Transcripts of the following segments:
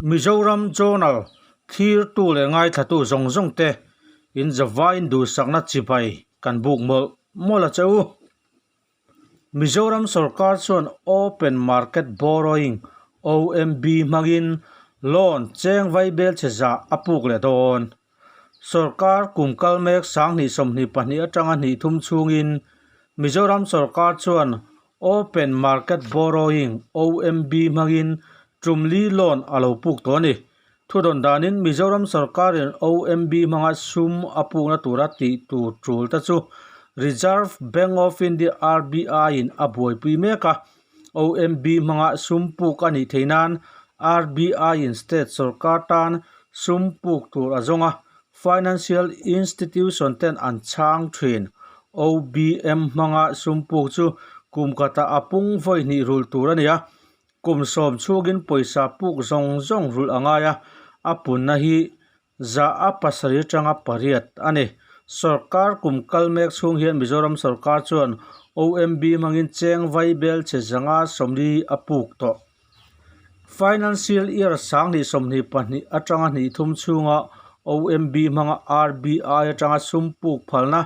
Mizoram Journal thlirtu leh ngaithlatu zawng zawng te in zavaiin duhsakna chibai kan buk mawlh mawlh a che u. Mizoram sorkar chuan Open Market Borrowing, OMB, hmangin loan cheng vaibel chhe zah a puk leh dawn. Sorkar kum kal mek 2022 atanga hnih thum chhungin Mizoram sorkar chuan Open Market Borrowing, OMB, hmangin tum li loan a lo puk tawh a ni. Thudawn danin Mizoram sorkarin OMB hmanga sum a pukna tura tih tur tul te chu Reserve Bank of India, RBI, in a buaipui mek a. OMB hmanga sum puk a nih theih nan RBI in state sorkar tan sum puk tur a zawng a, Financial institution ten an chhang thin. OBM hmanga sum puk chu kum khatah a pung vawi hnih rulh tur a ni a, kum sawm chhungin pawisa puk zawng zawng rulh a ngai a, a punna hi za a pasarih atanga pariat a ni. Sorkar kum kal mek chhung hian Mizoram sorkar chuan OMB hmangin cheng vai bel che zanga sawmli a puk tawh. Financial Year 2022 atanga hnih thum chhunga OMB hmanga RBI atanga sum puk phalna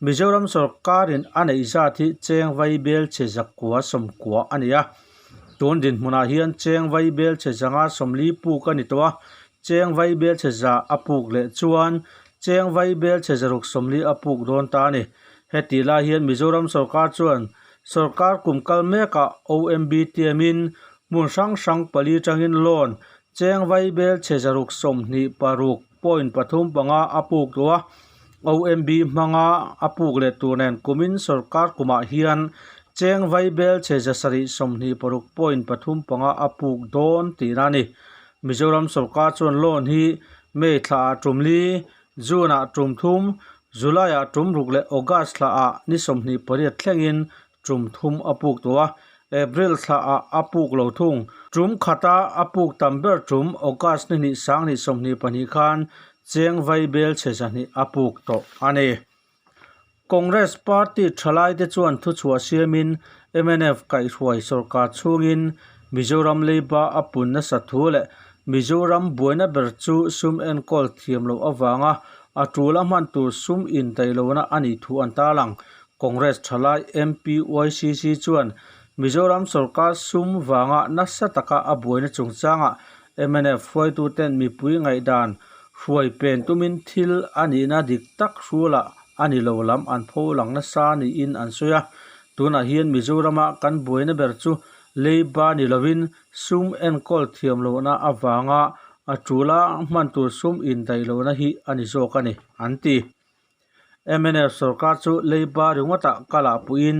Mizoram sorkarin a neih zat hi cheng vai bel che zakua sawmkua a ni a. Tun dinhmunah hian cheng vai bel che zanga sawmli puk a ni tawh a, cheng vai bel che za a puk leh chuan cheng vai bel che zaruk sawmli a puk dawn ta a ni. Heti lai hian Mizoram sorkar chuan Sorkar kum kal mekah OMB tiamin hmun hrang hrang pali tangin loan cheng vaibel chhe zaruk 26.35 a puk tawh a, OMB hmanga a puk leh tur nen kumin sorkar kumah hian cheng vaibel chhe 726.35 a puk dawn tihna a ni. Mizoram sorkar chuan loan hi May thlaah tum li, June-ah tum thum, July-ah tum ruk leh August thlaah ni 28 thlengin tum thum a puk tawh a, April thlaah a puk lo thung. Tum khata a puk tam ber tum August ni hnih 2022 khan cheng vaibel chhe 200 a puk tawh a ni. Congress party thalaite chuan thuchhuah siamin mnf kaihhruai sorkar chhungin Mizoram leiba a pun nasa thu leh Mizoram buaina ber chu sum enkawl thiam loh avanga a tul a hman tur sum indaihlohna a nih thu an tarlang. Congress thalai MPYCC chuan Mizoram sorkar sum vanga nasa taka a buaina chungchangah mnf hruaituten mipui ngaihdan hruai pen tumin thil a nihna dik tak hrulah a ni lo lam an pho lang nasa niin an sawi a. Tunah hian Mizorama kan buaina ber chu leiba ni lovin sum enkawl thiam lohna avanga a tula hman tur sum indaih lohna hi a ni zawk a ni, an ti. Mnf sorkar chu leiba ringawtah kal ah puiin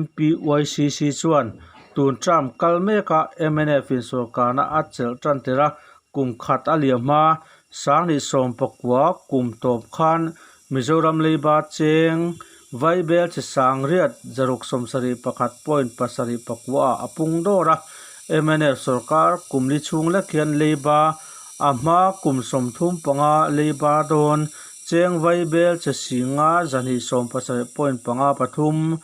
MPYCC chuan tun term kal meka mnf in sorkarna a chelh tan tir a, kum khat a liam hma 2019 kum tawp khan Mizoram leiba cheng vaibel chi sangriat zaruk 71.74 ah a pung dawr a, mnf sorkar kum li chhung lek hian leiba a hma kum 35 leiba dawn Cheng vaibel che singa 217.53,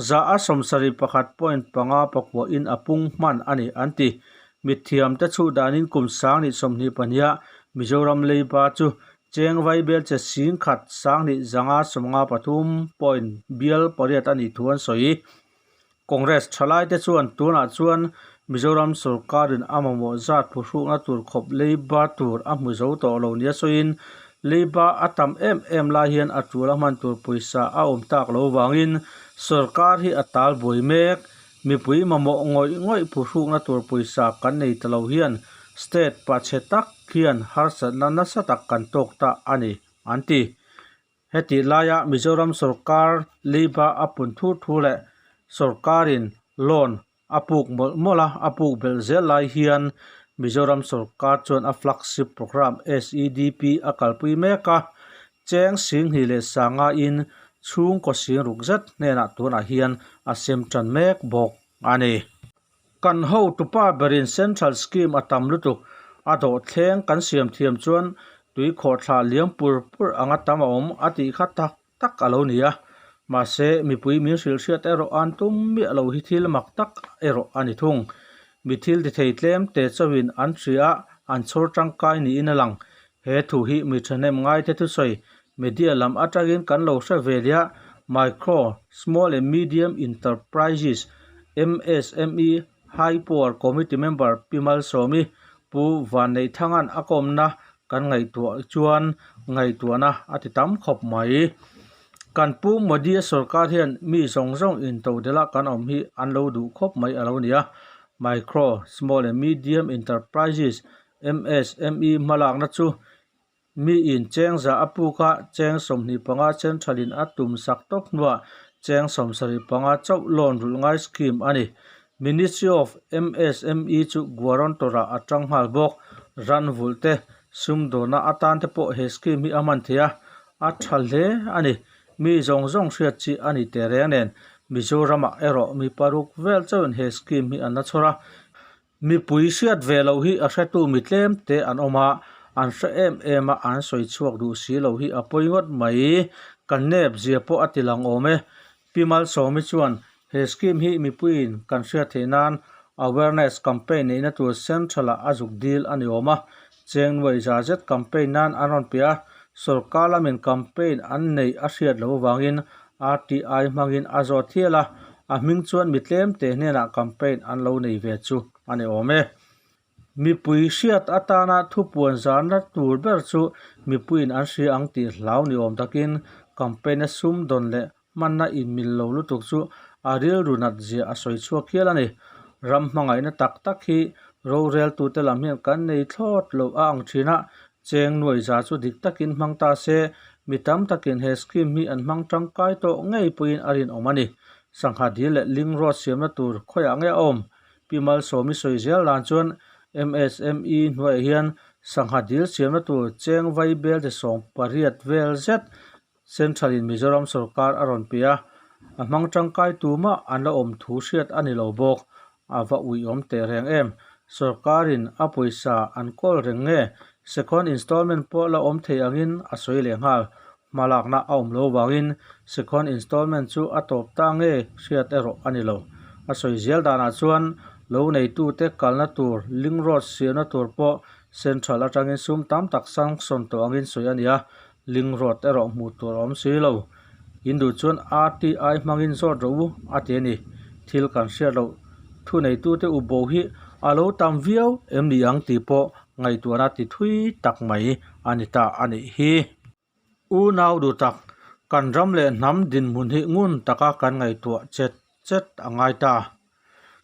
za a 71.5 in a pung hman a ni, an ti. Mithiamte chhuh danin kum 2022 a Mizoram leiba chu cheng vaibel che sing khat 2,593 point bial pariat a nih thu an sawi. Congress thalaite chuan tunah chuan Mizoram sorkarin a mamawh zat phuhrukna tur khawp leiba tur a hmu zo tawh lo nia sawiin leiba a tam em em lai hian a tul a hman tur pawisa a awm tak lo vangin sorkar hi a tal buai mek. Mipui mamawh ngawih ngawih phuhrukna tur pawisa kan nei ta lo hian state pachhe tak hian harsatna nasa tak kan tawk ta a ni, an ti. Hetih laia Mizoram sorkar leiba a pun thur thu leh sorkarin loan a puk mawlh mawlh a, a puk belh zel lai hian Mizoram sorkar chuan a flagship programme SEDP a kalpui mek a, cheng 20 leh sanga in chhungkaw sing ruk zet hnenah tunah hian a sem tan mek bawk a ni. Kan hotupa berin Central Scheme a tam lutuk a dawhthleng kan siam thiam chuan tui khawhthla liam pur pur anga tam a awm a tih kha tak tak a lo ni a. Mahse, mipui min hrilh hriat erawh an tum miah lo hi thil mak tak erawh a ni thung. Mi thil ti thei tlem te chauhin an hria a, an chhawr tangkai niin a lang. He thu hi mi thahnem ngaite thusawi media lam atangin kan lo hre ve leh a, Micro, Small and Medium Enterprises, MSME, High Power Committee member Pi Malsawmi, Pu Vanneithanga'n a kawmna kan ngaihtuah chuan ngaihtuahna a ti tam khawp mai. Kan Pu Modi-a sorkar hian mi zawng zawng intodelh a kan awm hi an lo duh khawp mai a lo ni a. Micro, Small and Medium Enterprises, MSME, hmalakna chu miin cheng za a puk a, cheng 25 central-in a tum sak tawp hnuah cheng 75 chauh loan rulh ngai scheme a ni. Ministry of MSME chu guarantor-ah a tang nghal bawk. Ran vulh te, sumdawrna atan te pawh he scheme hi a hman thei a, a tha hle a ni. Mi zawng zawng hriat chi a ni teh reng nen, Mizoramah erawh mi paruk vel chauhin he scheme hi an la chhawr a. Mipui hriat ve loh hi a hretu mi tlem te an awm a, an hre em em a, an sawi chhuak duh si lo hi a pawi ngawt mai. Kan nep zia pawh a ti lang awm e. Pi Malsawmi chuan he scheme hi mipuiin kan hriat theih nan awareness campaign neihna tur central ah a zuk dil a ni awm a, cheng nuai za zet campaign nan an rawn pe a, sorkar lamin campaign an neih a hriat loh avangin RTI hmangin a zawt hial a, a hming chuan mi tlemte hnenah campaign an lo nei ve chu a ni awm e. Mipui hriat atana thupuan zarna tur ber chu mipuiin an hria ang tih hlau ni awm takin campaign-a sum dawn leh hmanna inmil lo lutuk chu a rilru nat zia a sawi chhuak hial a ni. Ram hmangaihna tak tak hi roreltute lam hian kan nei thlawt lo a ang thin a, cheng nuai za chu dik takin hmang ta se, mi tam takin he scheme hi an hmang tangkai tawh ngei pawhin a rinawm a ni. Sangha dil leh ling road siamna tur khawiah nge a awm? Pi Malsawmi sawi zel dan chuan MSME hnuaiah hian sangha dil siamna tur cheng vai bel chi 80 vel zet Central in Mizoram sorkar a rawn pe a, a hmang tangkai tumah an la awm thu hriat a ni lo bawk. A va uiawm teh reng em? Sorkarin a pawisa an kawl reng nge? Second installment pawh la awm thei angin a sawi leh nghal. Hmalakna a awm lo vangin second installment chu a tawp ta nge hriat erawh a ni lo. A sawi zel danah chuan lo neitute kalna tur link road siamna tur pawh Central atangin sum tam tak sanction tawh angin sawi a ni a, Link road erawh hmuh tur a awm si lo. In duh chuan RTI hmangin zawt rawh u a ti a ni. Thil kan hriat loh thuneitute u bo hi a lo tam viau em ni ang tih pawh ngaihtuahna ti thui tak mai a ni ta a nih hi. Unau duh tak, kan ram leh hnam dinhmun hi ngun taka kan ngaihtuah chet chet a ngai ta.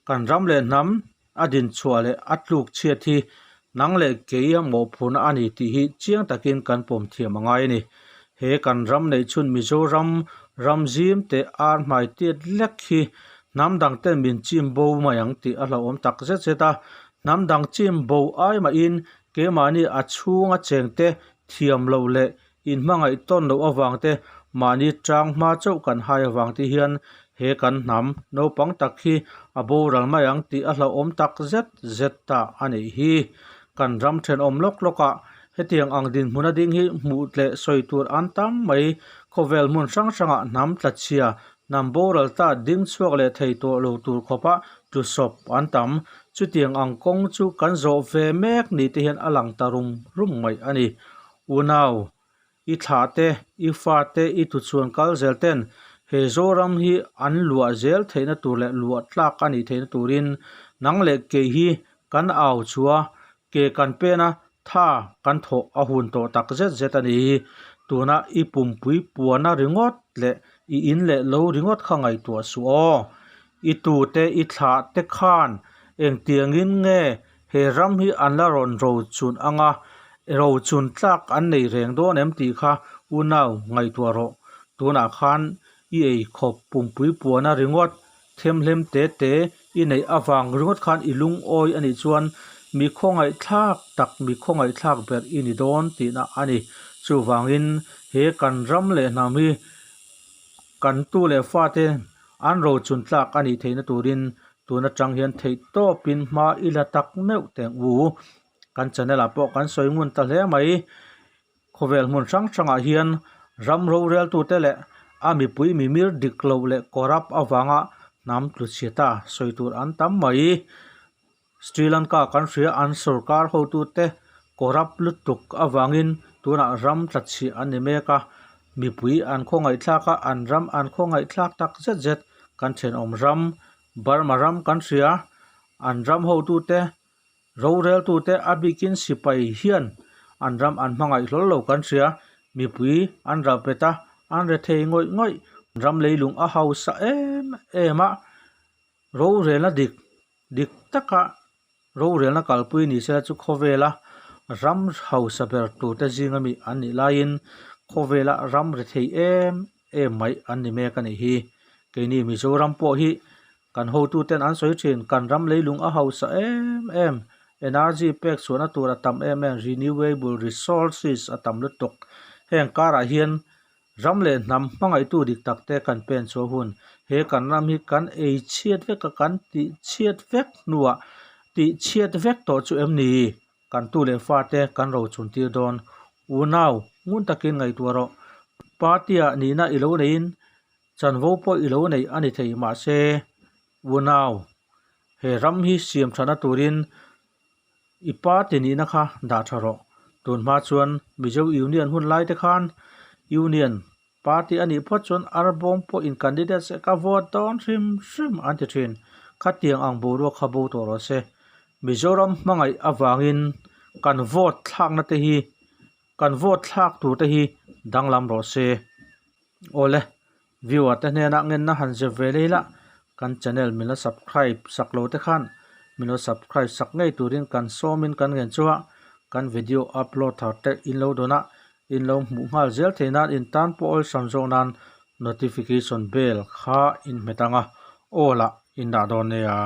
Kan ram leh hnam a dinchhuah leh a tluk chhiat hi nang leh kei a mawhphurhna a ni tih hi chiang takin kan pawm thiam a ngai a ni. He kan ram neih chhun Mizoram ram zim teh ar hmai tiat lek hi hnam dang ten min chim bo mai ang tih a hlauhawm tak zet zet a. Hnam dang chim bo ai mahin keimahni a chhunga chengte thiam loh leh Inhmangaih tawn loh avang te, mahni tang hma chauh kan hai avang te hian he kan hnam naupang tak hi a boral mai ang tih a hlauhawm tak zet zet ta a nih hi. Kan ram thenawm lawk lawkah hetiang ang dinhmun a ding hi hmuh leh sawi tur an tam mai. Khawvel hmun hrang hrangah hnam tlachhia, hnam boral ta ding chhuak leh thei tawh lo tur khawpa tlusawp an tam. Chutiang ang kawng chu kan zawh ve mek ni te hian a lang ta rum rum mai a ni. Unau, i thlah te, i fa te, i tuchhuan kal zel ten he Zoram hi an luah zel theihna tur leh luah tlak a nih theihna turin nang leh kei hi kan au chhuah a, ke kan pen a, tha kan thawh a hun tawh tak zet zet a ni. Tuna i pumpui puana ringawt leh i in leh lo ringawt kha ngaihtuah suh aw. I tute i thlah te khan engtiangin nge He ram hi an la rawn rochun anga rochun tlak an nei reng dawn em tih kha unau ngaihtuah rawh. Tunah khan i ei khawp pumpui puana ringawt themhlem te te i neih avang ringawt khan i lungawi a nih chuan mi khawngaihthlak tak mi khawngaihthlak ber i ni dawn tihna a ni. Chuvangin he kan ram leh hnam hi Kan tu leh fate an rochun tlak a nih theihna turin tun atang hian theih tawpin hma i la tak meuh teng u. Kan channel ah pawh kan sawi ngun ta hle mai. Khawvel hmun hrang hrangah hian ram roreltute leh a mipui mimir dik loh leh corrupt avanga hnam tlu chhia ta sawi tur an tam mai. Sri Lanka kan hria an sorkar hotute. Corrupt lutuk avangin tunah ram tlachhia an ni mek a, mipui an khawngaihthlak a, an ram an khawngaihthlak tak zet zet. Kan thenawm ram, Burma ram kan hria, an ram hotute, roreltute a bikin sipai hian an ram an hmangaih hlawl lo kan hria, mipui an ralpet a, an rethei ngawih ngawih, ram leilung a hausa em em a, rorelna dik dik taka rorelna kalpui ni sela chu khawvela ram hausa ber turte zinga mi an nih laiin khawvela ram rethei em em mai an ni mek a nih hi. Keini Mizoram pawh hi kan hotuten an sawi thin, kan ram leilung a hausa em em, energy pek chhuahna tur a tam em em, renewable resources a tam lutuk. Heng karah hian Ram leh hnam hmangaihtu dik tak te kan pen chhuah hun, he kan ram hi kan ei chhiat vek a, kan tih chhiat vek hnuah tih chhiat vek tawh chu em ni? Kan tu leh fa te kan ro chhun tir dawn. Unau, ngun takin ngaihtuah rawh. Party ah nihna i lo neiin chanvo pawh i lo nei a ni thei mahse, unau, he ram hi siam thana turin I party nihna kha dah tha rawh. Tun hma chuan Mizo Union hun lai te khan Union party a nih phawt chuan arbawm pawh in candidate se ka vote dawn hrim hrim an ti thin. Khatiang ang boruak kha bo tawh rawh se. Mizoram hmangaih avangin kan vote thlakna te hi kan vote thlak tur te hi danglam rawh se. Awle, viewer te hnenah ngenna han zep ve lei la, kan channel min la subscribe sak lo te khan min lo subscribe sak ngei turin kan sawmin kan ngen chu a, kan video upload thar te in lo dawn a, in lo hmuh nghal zel thei nan in tan pawh awlsam zawk nan notification bell kha in hmet ang a, aw lah in dah dawn nia.